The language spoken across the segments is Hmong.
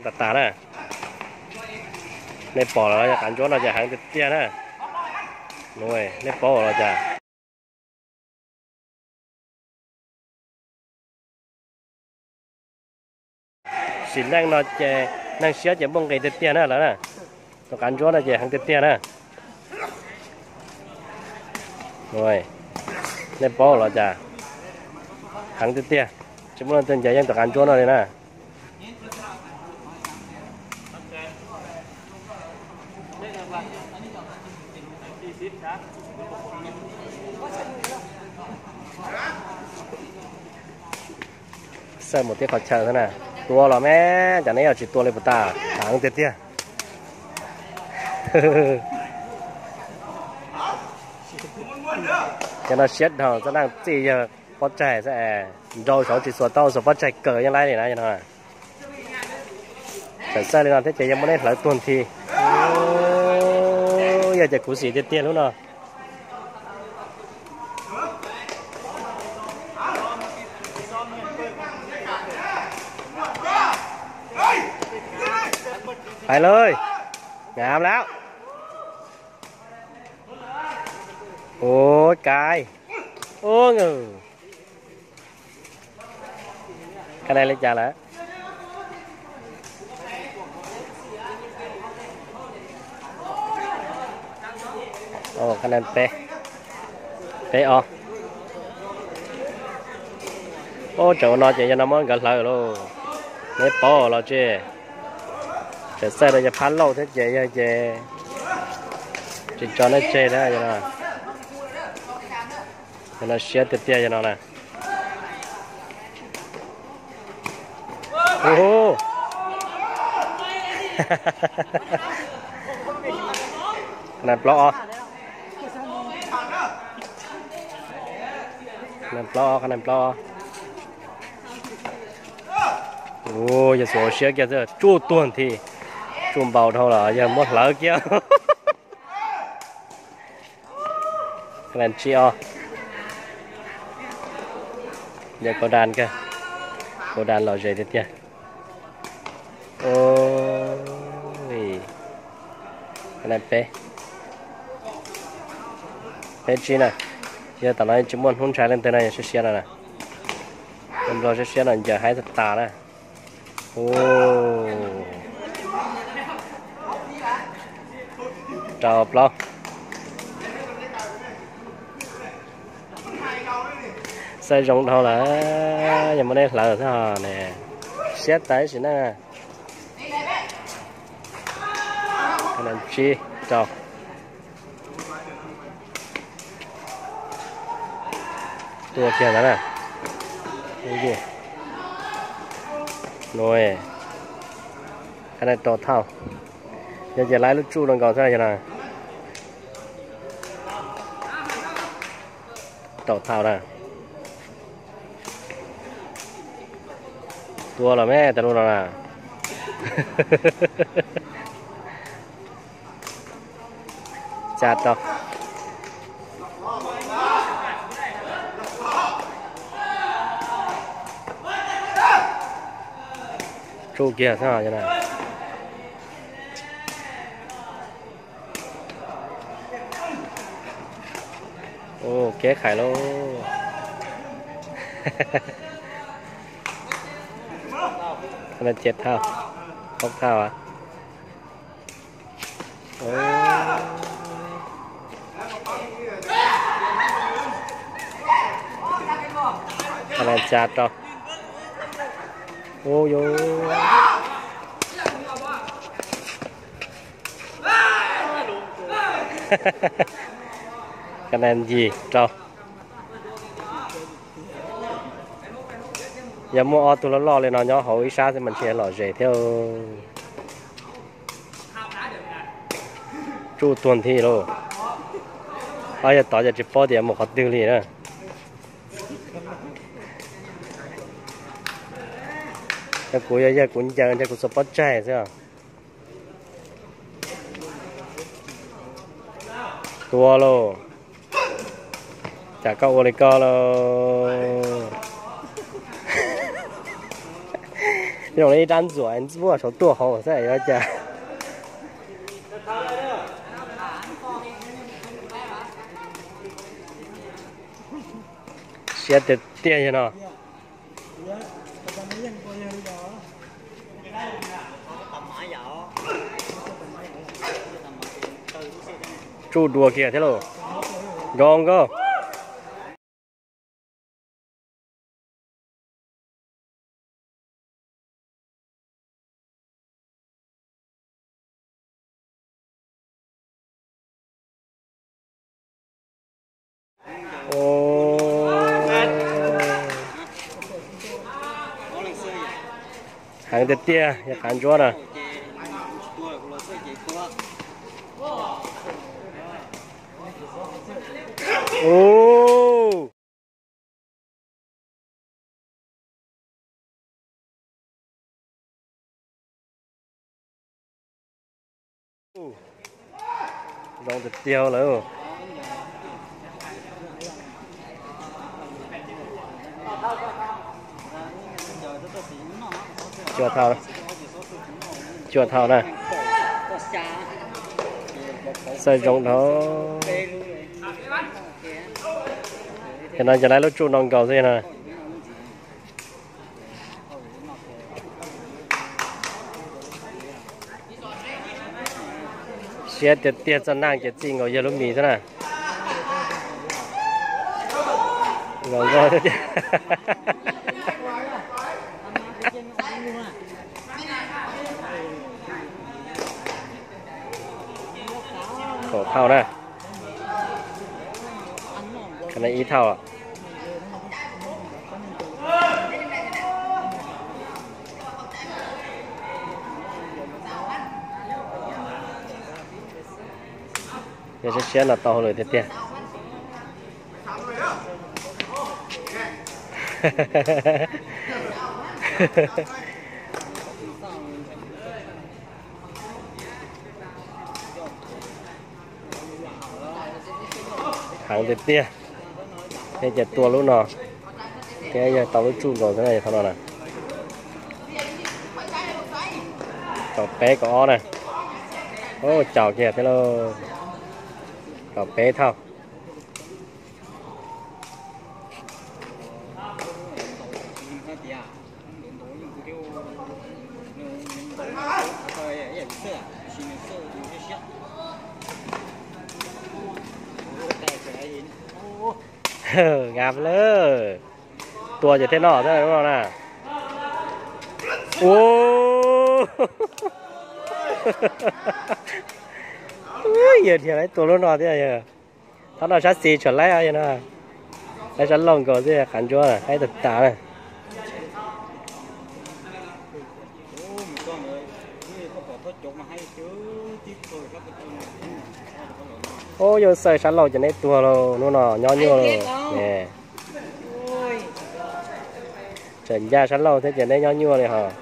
Tas tas na. Nej pom los yog qav ntsuab no ces heev tiag tiag na. Nej paub los cas. Sim neej no ces neeg siab ces muaj nqis tiag tiag na lawm na. Tus qav ntsuab no ces heev tiag tiag na. Nej paub los cas, heev tiag tiag. Tsis muaj leej twg ncav yeej tus qav ntsuab no li na. Xawj mus tib qhov chaw xwb na. Tua los me, cas neb yuav tsis tua li puas tas, heev tiag tiag. Cov no siab dhau, txoj neej txij yawg pob tsaig xwb es nrau saud tsis xuas tau, xuas pob tsaig kawg yeej laib li na no. Txawm xawj li no thiab ces yog muab neb hlawv tuag nthi. Yog ces khuv xim tiag tiag lub no. Pais lawm, ngam lawm. Ua kais, ua nws. Qhov no li cas lawm? Qhov no peb, peb ob. Ub, tseem ua no ces yog no muab nkawd hlawv lauj. Neb paub los tsis, tseem xawj rau yog phab lauj thiab ces yog ces tsis tso neb tseg thiab yog no. Yog no siab tiag tiag yog no na. Qhov no plaub ob. Qhov no plaub ob, qhov no plaub ob. Ua yog xuas siab kiag xwb tsuj tuag nthi. Tsuj npaum dhau los yog muab hlawv kiag. Qhov no tsib ob. Yog kaus das kawg, kaus das lom zem tiag tiag. Qhov no peb, peb tsib na. Yog tam no tsis muaj hnub ntshai leej twg no yog siab siab no na. Nplog siab siab no ncaws haib tas tas na. Ub, rau plaub. Xawj zoo dhau lawm, yog muab neb hlawv xwb ne. Siab tawv sim neej. Tsib rau. Tua kiag ntawd na. Nuv, qhov no rau thauj. Yog ces laib lub tsuj no nkaus xwb yog no. Rau thauj na. Tua los me tas lub no na. Tsa rau. Tsuj kiag xwb no. Ua kev qhais lauj. Qhov no ces thauj, ob thauj. Qhov no tsa rau. Ub, yus. Qhov no ncig rau. Yog muaj ob tug loj loj li no nyob hauv ib sab xwb mas ntshe lom zem thiab. Tsuj tuag nthi lauj. Ob yawg tod ces tsis paub tias mus qhov twg li na. Yog kuv, yog yawg kuv ncaws ntshe kuv xuas pob tsaig xwb. Tua lauj. Cas koj ua li koj lauj. Zoo li ib rab ntxuam ntxuaj saum tuaj hauv xwb yuav cas. Siab tiag tiag yog no. Tsuj dua kiag thiab lauj. Zoo nkauj. Heev tiag tiag yog qav ntsuab na. Zoo tiag tiag lawm. Cuaj thaum, cuaj thaum na. Xav zoo dhau. Ces no ces lawv lub tsuj no nkaus xwb no. Siab tiag tiag, txoj naj ces txij nkaus yawg lub mis xwb na. Zoo nkauj tiag tiag. Kaum thaum na. Ib thaum. Yog siab siab no tau hauj lwm tiag tiag. Heev tiag tiag. Thiab ces tua lub no thiab yog tau lub tsuj nkaus xwb na, thaum no na. Kaum peb kaum ob na. Ub, caum kiag thiab lauj. Kaum peb thaum. Nqa lawm. Tua ces thiaj noj thiab no na. Ub, yawg dhia laib tua lub no thiab yawg. Thab no sab xis tsham laib yawg no. Laib sab laug nkaus xwb, qav ntsuab haib tag tas na. Ub, yawg xaws sab laug ces neb tuag lauj, hnub no nyob nyuaj lauj. Tseem ncaj sab laug thiab ces neb nyob nyuaj li hos.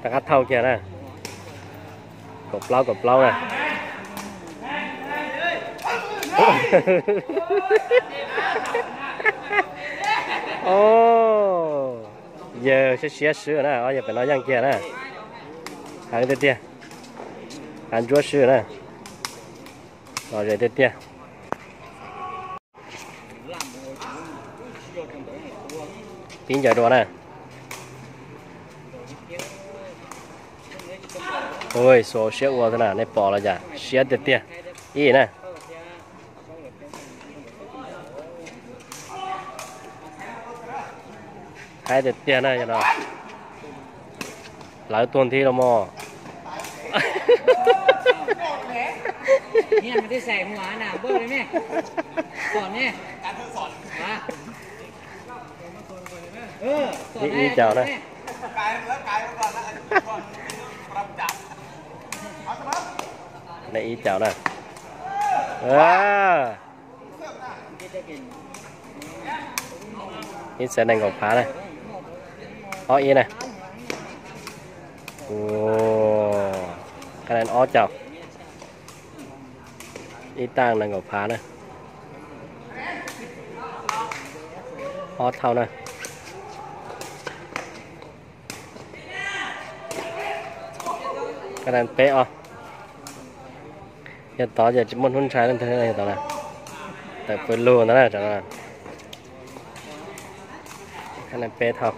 Rov qab thauj kiag na. Kaum plaub kaum plaub na. Yawg siab siab swb na, ob yawg pem no yeej kiag na. Heev tiag tiag. Qav ntsuab swb na. Lom zem tiag tiag. Pib ncaws dua na. Ui, xuas siab ua xwb na, nej pom los cas siab tiag tiag. Ib na. Haib tiag tiag na yog no. Lawv tuag nthi los mog. Ib, ib caum na. Ib caum na. Ib txhiab nees nkaum phav na. Ob ib na. Ob caum. Ib tag nees nkaum phav na. Ob thaum na. Ka na peb os. Yog tod ces tsis muaj hnub ntshai leej twg yog tod na. Tawm pw lug ntawd na. Ka na peb thaum.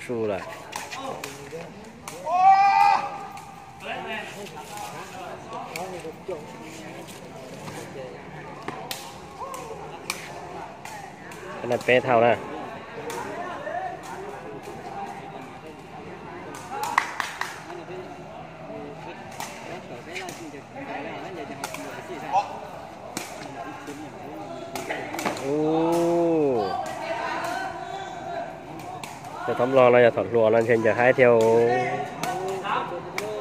Su lawm. Ka na peb thaum na. Ub, cov thoob log no yog thaum hluas no ntshe ncaws haib thiab.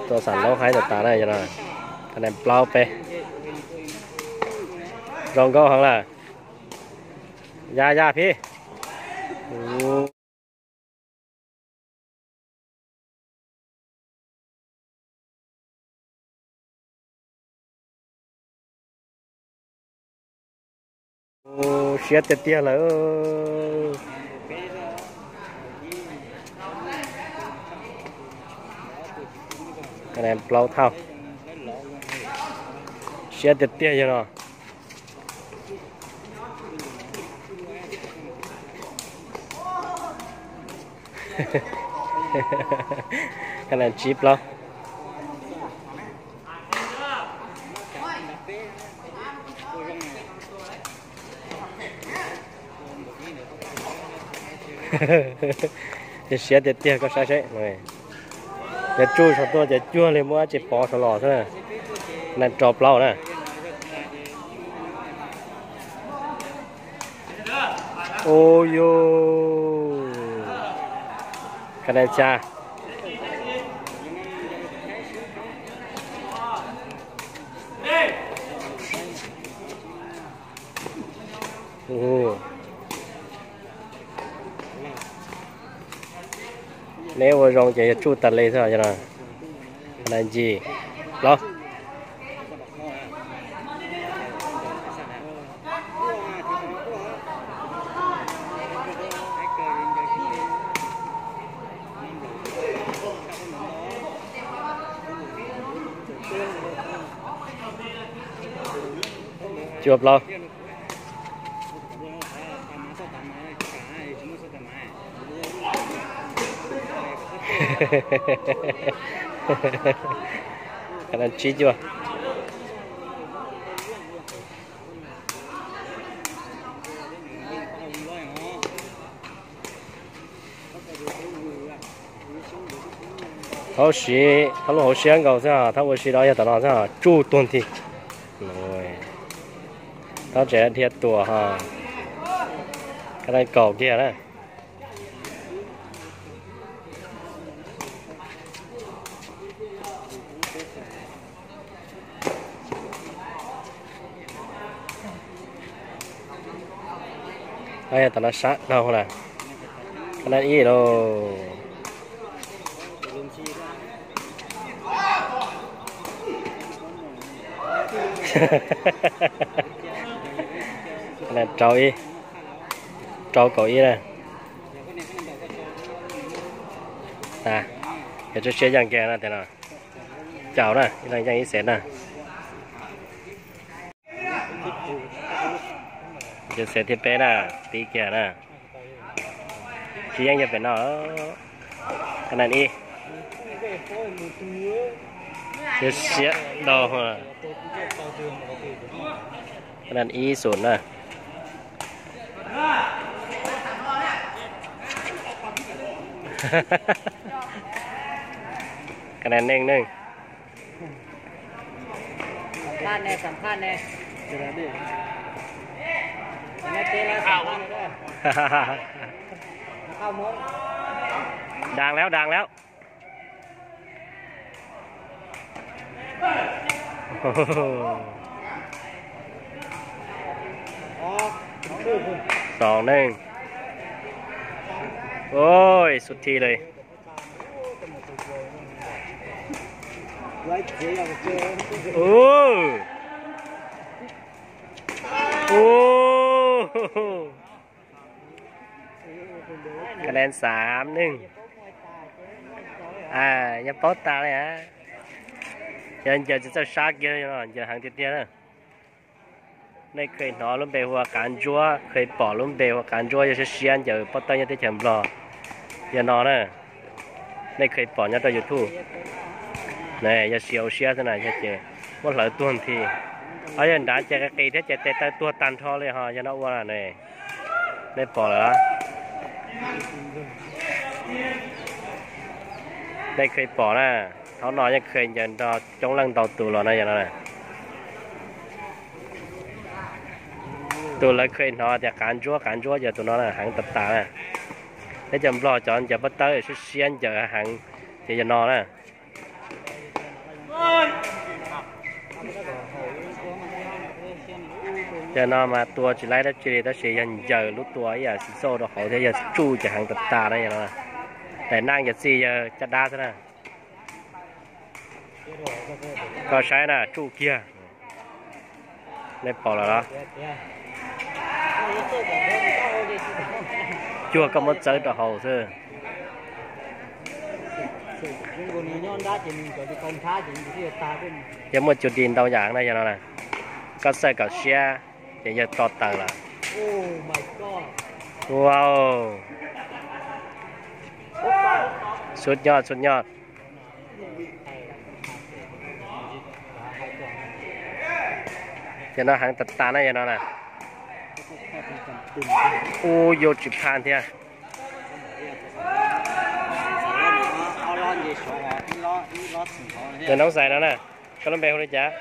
Tuaj xam laub haib tas tas na yog no. Ka na plaub peb. Zoo nkauj heev lawm. Ya ya phib. Siab tiag tiag lawm. Plaub thaum. Siab tiag tiag yog no. Ka na tsib plaub. Siab tiag tiag koj saib seb. Yog tsuj saum tuaj ces cuag li muab dab tsi pov saum los xwb. Ka na rau plaub na. Ub yus. Ka na xya. Neb ua zoo ces yog tsuj tas li xwb os. Ka na ncig plaub. Cuaj plaub. Ka na tsib cuaj. Thaub siv, thaub lub hauv siab nkaus xwb os, thaub ua si rau yog tom no xwb os, tsuj tuag nthi. Thaub tseem dhia tuam ho. Ka na kaum kiag na. Yog tom no sab dhau lawm. Ka na ib lauj. Ka na rau ib, rau kaum ib na. Yog tsob siab yeej kiag no tias no. Caum na, ib leeg yeej ib xev na. Yog xev thib peb na, tib kiag na. Tsis yeej yog pem no. Ka na ib. Siab siab dhau. Ka na ib xum na. Ka na neej neej. Xam phaj ne, xam phaj ne. Daan lawm, daan lawm. Rau neej. Oj, xub thi li. Ub. Ub. Ka nen xav neej. Yog paub tas li a. Yog ncaws tsis txawj sab kiag, ncaws heev tiag tiag na. Nej kheev hnov lub npe hu ua qav ntsuab, kheev pom lub npe hu ua qav ntsuab yog siab siab ncaws pob tawb nyob teb chaws Nplog. Yog no na, nej kheev pom nyob rau YouTube. Yog siv hauv siab xwb na yog ces muab hlawv tuag nthi. Ho yog nrad ces qis qis thiab ces tes taw tuag tag nrho li ho yog no ua na ne. Nej pom lawm. Nej kheev pom na, thaum no yeej kheev ncaws nrog coob leej ntau tus los na yog no. Tus lawv kheev hnov tias qav ntsuab qav ntsuab yog tus no na, heev tas tas na. Teb chaws Nplog cov ncaws pob tawb siab siab ncaws heev ces yog no na. Yog no mas tua tsis laib dab tsi li tab sis yog ncaws lub tua ib yam xis xauj rau hauv thiab yog tsuj ces heev tas tas na yog no. Daim neej yog txij yog caj dab xwb na. Koj saib na, tsuj kiag. Nej pom lawm los? Cuag koj muab txawb rau hauv xwb. Yog muaj cus dis ntau yam na yog no na. Koj txawj kom siab ces yawg to taws lawm. Wow. Xub nyob xub nyob. Yog no heev tas tas na yog no na. Ub, yuav tsis phaj thiab. Yog noob xais no na, koj lub npe hu li cas?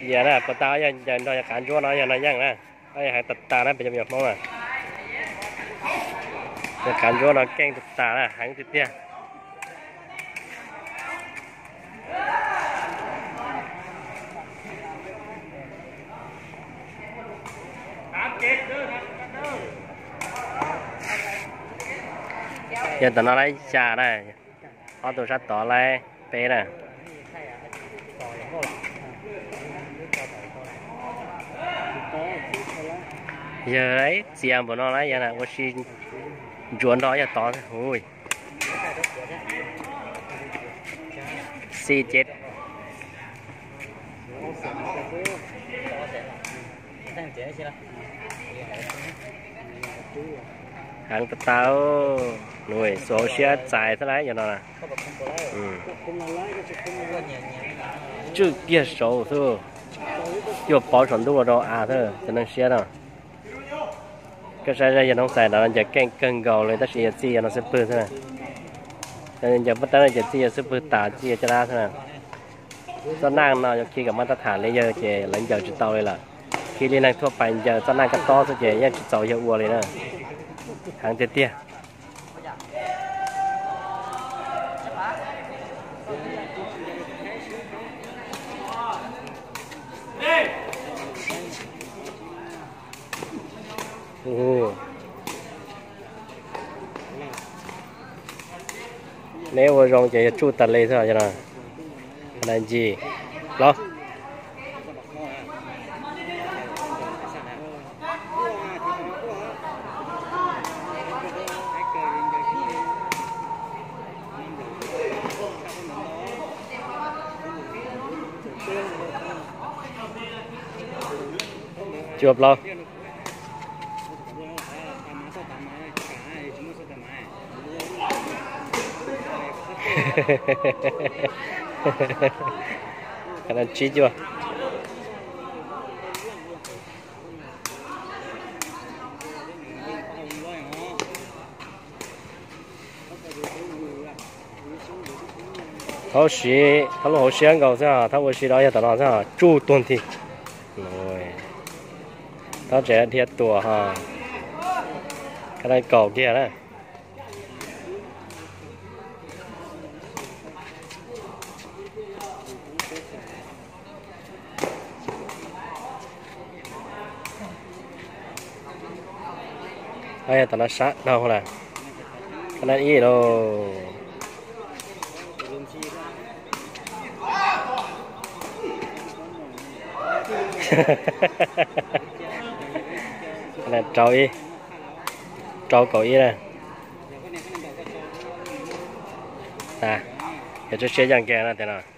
Yias na, puas tas yog ncaws nrog yog qav ntsuab no yog no yeej na. Yog heev tas tas na peb cov me nyuam Hmoob na. Yog qav ntsuab no keej tas tas na, heev tiag tiag. Yog tom no laib xya na, ob tug sab tod laib peb na. Yog txias npaum no lawm yog ua si ntsuav nrog yog tod hu. Xij ces heev tas tas, xuas hauv siab txais xwb lawm yog no. Tswj kiag saud xwb, cuaj pov saum ntuj los rau av xwb cov neeg siab no. Koj saib yog noob xais ntawd ncaws keej kawg nkaus li tab sis yog txij yog no xwb pwg xwb. Ncaws pob tawb no ces txij yog xwb pwg tas txij yog caj dab xwb na. Txoj neej no yuav khi kom maj tab tham li yawg ces lawv ncaws tsis tau li lawm. Khi li neeg thuaj pais ncaws txoj neej koj tob xwb ces yeej tsis txaus yawg ua li na. Heev tiag tiag. Neb ua zoo ces yog tsuj tas li xwb os. Ncig los. Cuaj plaub. Tsib cuaj. Thaub siv, thaub lub hauv siab nkaus xwb, thaub ua si rau yog tom no xwb, tsuj tuag nthi. Thaub tseem dhia tuam ho, kaum kiag na. Yog tom no sab dhau lawm. Qhov no ib lauj. Rau ib, rau kaum ib na. Yog tsob siab yaj nkeeg no tias no.